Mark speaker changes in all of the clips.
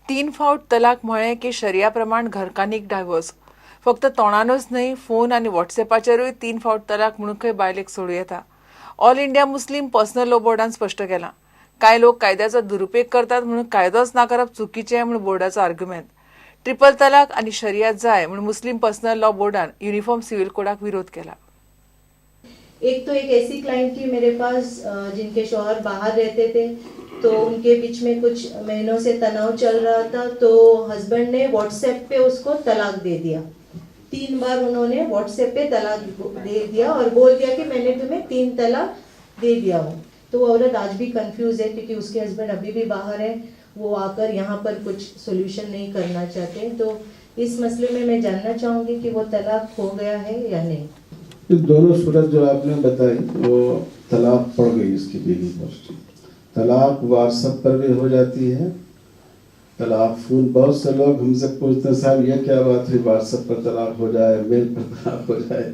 Speaker 1: तीन फावट तलाक म्हळें की शरिया प्रमाण घरकान्नीक डायव्हर्स. फक्त तोंडानूच न्हय, फोन आनी व्हॉट्सॅपाचेरूय तीन फावट तलाक म्हणून खंय बायलेक सोडूं येता. All India Muslim personal law बोर्डान स्पश्ट केलां. कांय लोक कायद्याचो दुरुपेग करतात म्हणून कायदोच ना करप चुकीचें म्हूण बोर्डाचो आर्ग्युमेंत. ट्रिपल तलाक आनी शरिया जाय म्हूण मुस्लीम पर्सनल लॉ बोर्डान युनिफॉर्म सिव्हिल कोडाक विरोध केला.
Speaker 2: एक तो एक ऐसी क्लाइंट थी मेरे पास जिनके शौहर बाहर रहते थे, तो उनके बीच में कुछ महीनों से तनाव चल रहा था, तो हस्बैंड ने व्हाट्सएप पे उसको तलाक दे दिया. तीन बार उन्होंने व्हाट्सएप पे तलाक दे दिया और बोल दिया कि मैंने तुम्हें तीन तलाक दे दिया हूँ. तो वो औरत आज भी कंफ्यूज है, क्योंकि उसके हस्बैंड अभी भी बाहर है. वो आकर यहाँ पर कुछ सोल्यूशन नहीं करना चाहते. तो इस मसले में मैं जानना चाहूँगी कि वो तलाक हो गया है या नहीं?
Speaker 3: ये दोनों सूरत जो आपने बताई, वो तलाक पड़ गई इसकी बीवी पर. तलाक व्हाट्सएप पर भी हो जाती है, तलाक फोन. बहुत से लोग हमसे पूछते हैं, साहब, ये क्या बात हुई, व्हाट्सएप पर तलाक हो जाए, मेल पर तलाक हो जाए?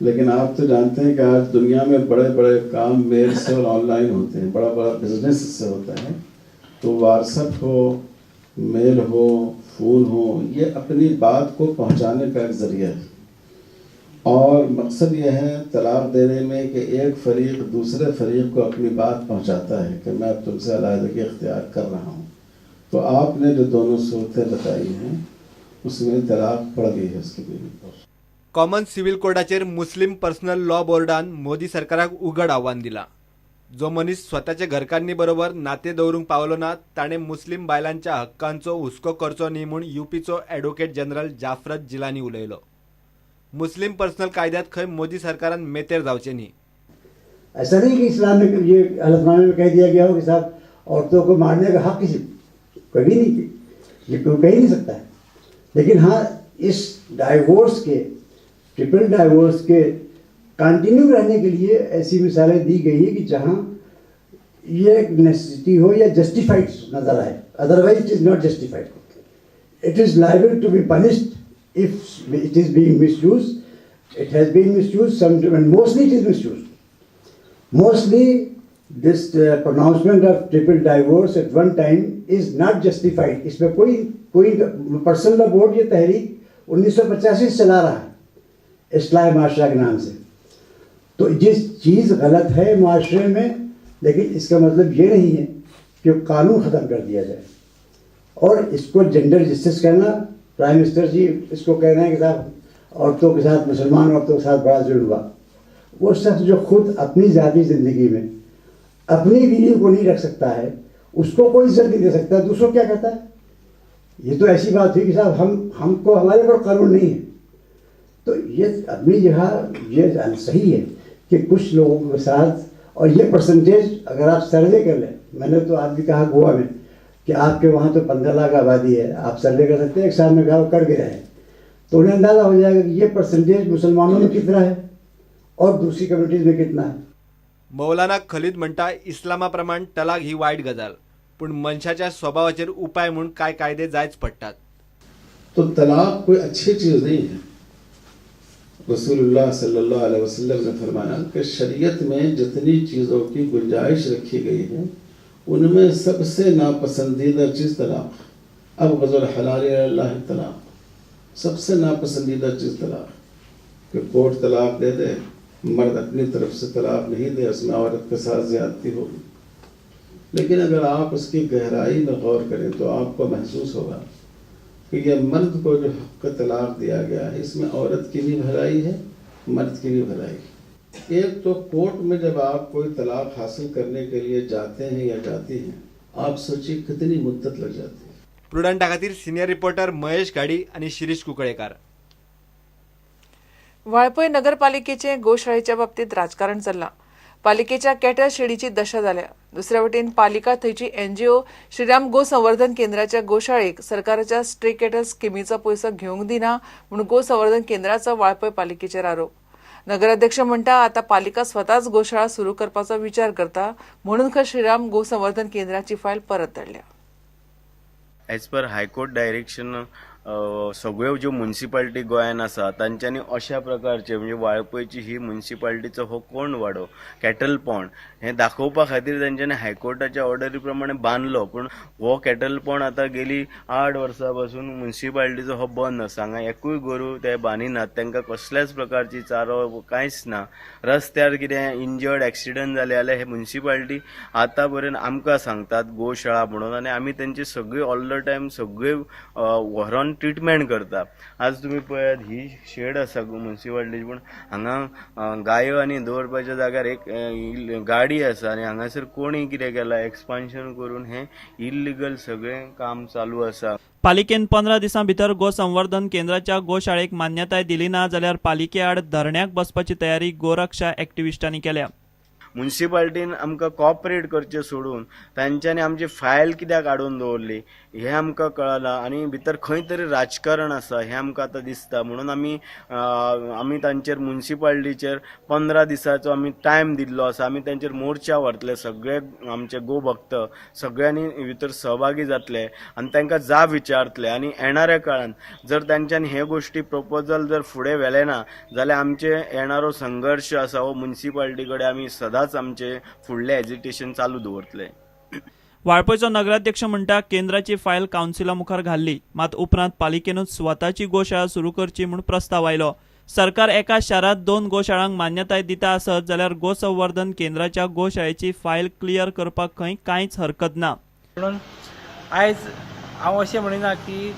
Speaker 3: लेकिन आप तो जानते हैं कि आज दुनिया में बड़े बड़े काम मेल से और ऑनलाइन होते हैं, बड़ा बड़ा बिजनेस इससे होता है. तो व्हाट्सएप हो, मेल हो, फ़ोन हो, ये अपनी बात को पहुंचाने का एक ज़रिया है और मकसद यह है तलाक देने में कि एक फ़रीक दूसरे फ़रीक को अपनी बात पहुंचाता है कि मैं अब तुमसे अलाहदगी अख्तियार कर रहा हूँ. तो आपने जो दोनों सूरतें बताई हैं, उसमें तलाक पड़ गई है उसकी बीवी पर.
Speaker 4: कॉमन सिव्हिल कोडाचेर मुस्लीम पर्सनल लॉ बोर्डान मोदी सरकाराक उघड आव्हान दिलां. जो मनीस स्वताचे घरकान्नी बरोबर नाते दवरूंक पावलो ना, ताणें मुस्लीम बायलांच्या हक्कांचो हुस्को करचो न्ही म्हूण युपीचो एडवोकेट जनरल जाफरत जिलानी उलयलो. मुस्लीम पर्सनल कायद्यात खंय मोदी सरकारान मेतेर जावचें न्ही.
Speaker 5: ऐसा नहीं कि इस्लाम में ये हलफनामे में कह दिया गया हो कि साहब, औरतों को मारने का हक किसी कभी नहीं, ये कोई कह ही नहीं सकता है. लेकिन हाँ, इस डाइवोर्स के, ट्रिपल डाइवोर्स के कंटिन्यू रहने के लिए ऐसी मिसालें दी गई है कि जहाँ ये एक नेसेसिटी हो या जस्टिफाइड नज़र आए. Otherwise it is not justified. It is liable to be punished if it is being misused. It has been misused, some, and mostly it is misused. Mostly this pronouncement of triple divorce at one time is not justified. इसमें कोई कोई personal law board ये तहरीक 1985 से चला रहा है इस्लाह माशरा K नाम से. तो जिस चीज़ गलत है माशरे में, लेकिन इसका मतलब ये नहीं है कि कानून ख़त्म कर दिया जाए. और इसको जेंडर जस्टिस कहना, प्राइम मिनिस्टर जी इसको कह रहे हैं कि साहब, औरतों के साथ, मुसलमान औरतों के साथ बड़ा जुल्म हुआ. वो शख्स जो खुद अपनी ज़ाती ज़िंदगी में अपनी बीवी को नहीं रख सकता है, उसको कोई इज्जत नहीं दे सकता, दूसरों क्या कहता है? ये तो ऐसी बात हुई कि साहब, हम हमको हमारे पर कानून नहीं है. तो ये अपनी जगह ये सही है कि कुछ लोगों के साथ, और ये परसेंटेज अगर आप सर्वे कर लें, मैंने तो आज भी कहा गोवा में कि आपके वहाँ तो 15 लाख आबादी है, आप सर्वे कर सकते हैं. एक साल में कहा कर गया है, तो उन्हें अंदाज़ा हो जाएगा कि ये परसेंटेज मुसलमानों में कितना है और दूसरी कम्युनिटीज़ में कितना है.
Speaker 4: मौलाना खलीद म्हणटा, इस्लामा प्रमाण तलाक ही वायट गजाल, पूण मनशाच्या स्वभावाचेर उपाय म्हूण कांय कायदे जायच पडटात.
Speaker 3: तो तलाक कोई अच्छी चीज़ नहीं है. रसूलुल्लाह सल्लल्लाहु अलैहि वसल्लम ने फरमाया कि शरीयत में जितनी चीज़ों की गुंजाइश रखी गई है, उनमें सबसे नापसंदीदा चीज़ तलाक. अबग़ज़ुल हलाल इलल्लाह तलाक. सबसे नापसंदीदा चीज़ तलाक, कि कोर्ट तलाक दे दे, मर्द अपनी तरफ से तलाक नहीं दे, उसमें औरत के साथ ज़्यादती होगी. लेकिन अगर आप उसकी गहराई में गौर करें तो आपको महसूस होगा कि यह मर्द को जो हक़ तलाक दिया गया है, इसमें औरत की भी भलाई है, मर्द की भी भलाई है. एक तो कोर्ट में जब आप कोई तलाक हासिल करने के लिए जाते हैं या जाती हैं, आप सोचिए कितनी मुद्दत लग जाती है.
Speaker 4: प्रुडंटा खातीर सिनियर रिपोर्टर महेश घाडी आनी शिरीष कुंकळेकार.
Speaker 1: वाळपय नगरपालिकेचे गोशाळेच्या बाबतीत राजकारण चल्लां. पालिकेच्या कॅटल शेडीची दशा जाल्या. दुसऱ्या वटेन पालिका थंयची एनजीओ श्रीराम गो संवर्धन केंद्राच्या गोशाळेक सरकाराच्या स्ट्रे कॅटल स्किमीचो पयसो घेवंक दिना म्हूण गो संवर्धन केंद्राचो वाळपय पालिकेचेर आरोप. नगराध्यक्ष म्हणटा, आता पालिका स्वताच गोशाळा सुरू करपाचो विचार करता, म्हणून खंय श्रीराम गो संवर्धन केंद्राची फायल परत धाडल्या.
Speaker 6: As per high court direction, सगळ्यो ज्यो मुन्सिपाल्टी गोंयान आसा तांच्यांनी अशा प्रकारचे म्हणजे वाळपयची ही मुन्सिपाल्टीचो हो कोंड वाडो कॅटल पॉन्ड हें दाखोवपा खातीर तांच्यांनी हायकोर्टाच्या ऑर्डरी प्रमाणे बांदलो, पूण हो कॅटल पॉन्ड आतां गेली 8 वर्सां पासून मुन्सिपाल्टीचो हो बंद आसा. हांगा एकूय गोरू ते बांदिनात, तांकां कसल्याच प्रकारची चारो कांयच ना. रस्त्यार कितें इंजर्ड एक्सिडंट जाले जाल्यार हे मुन्सिपाल्टी आतां पर्यंत आमकां सांगतात गोशाळा म्हणून, आनी आमी तेंची सगळी ऑल the time सगळी व्हरोन ट्रिटमेंट करता. आज तुमी पळयात ही शेड आसा मुन्सिपाल्टीची, पूण हांगा गायो आनी दवरपाच्या जाग्यार एक गाडी आसा आनी हांगासर कोणी कितें केलां एक्सपान्शन करून हें इल्लिगल सगळें काम चालू आसा.
Speaker 7: पालिकेन 15 दिसां भितर गोसंवर्धन केंद्राच्या गोशाळेक मान्यताय दिली ना जाल्यार पालिके आड धरण्याक बसपाची तयारी गोरक्षा एक्टिविस्टांनी केल्या.
Speaker 6: मुन्सिपाल्टीन आमकां कॉपरेट करचें सोडून तांच्यांनी आमची फायल कित्याक काडून दवरली हें आमकां कळना, आनी भितर खंय तरी राजकारण आसा हें आमकां आतां दिसता. म्हणून आमी आमी तांचेर मुन्सिपाल्टीचेर 15 दिसाचो आमी टायम दिल्लो आसा. आमी तांचेर मोर्चा व्हरतले, सगळे आमचे गोभक्त सगळ्यांनी भितर सहभागी जातले आनी तांकां जाब विचारतले. आनी येणाऱ्या काळान जर तांच्यांनी हे गोश्टी प्रपोजल जर फुडें व्हेलें ना जाल्यार आमचे येणारो संघर्श आसा हो मुन्सिपाल्टी कडेन आमी सदांच आमचे फुडले एजिटेशन चालू दवरतले.
Speaker 7: वाळपयचो नगराध्यक्ष म्हणटा केंद्राची फायल कावन्सिला मुखार घाल्ली, मात उपरांत पालिकेनूच स्वताची गोशाळा सुरू करची म्हूण प्रस्ताव आयलो. सरकार एका शारांत 2 गोशाळांक मान्यताय दिता आसत जाल्यार गोसंवर्धन केंद्राच्या गोशाळेची फायल क्लियर करपाक खंय कांयच हरकत ना.
Speaker 8: म्हणून आयज हांव अशें म्हणिना की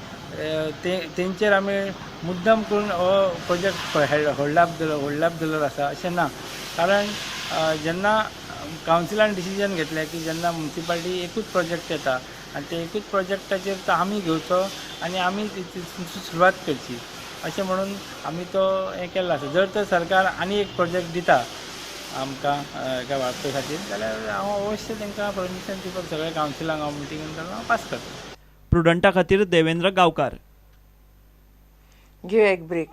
Speaker 8: तेंचेर आमी मुद्दम करून हो प्रोजेक्ट होल्ड अप दिल्लो आसा अशें ना, कारण जेन्ना कावन्सिलान डिसिजन घेतलें की जेन्ना मुन्सिपाल्टी एकूच प्रोजेक्ट येता आनी ते एकूच प्रोजेक्टाचेर तो आमी घेवचो आनी आमी सुरवात करची अशें म्हणून आमी तो हें केल्लो आसा. जर तर सरकार आनी एक प्रोजेक्ट दिता आमकां एका वाळपय खातीर जाल्यार हांव अवश्य तांकां परमिशन दिवपाक सगळ्या कावन्सिलांक हांव मिटींगेन हांव पास करतलो.
Speaker 7: प्रुडंटा खातीर देवेंद्र गांवकार.
Speaker 1: घेवया एक ब्रेक.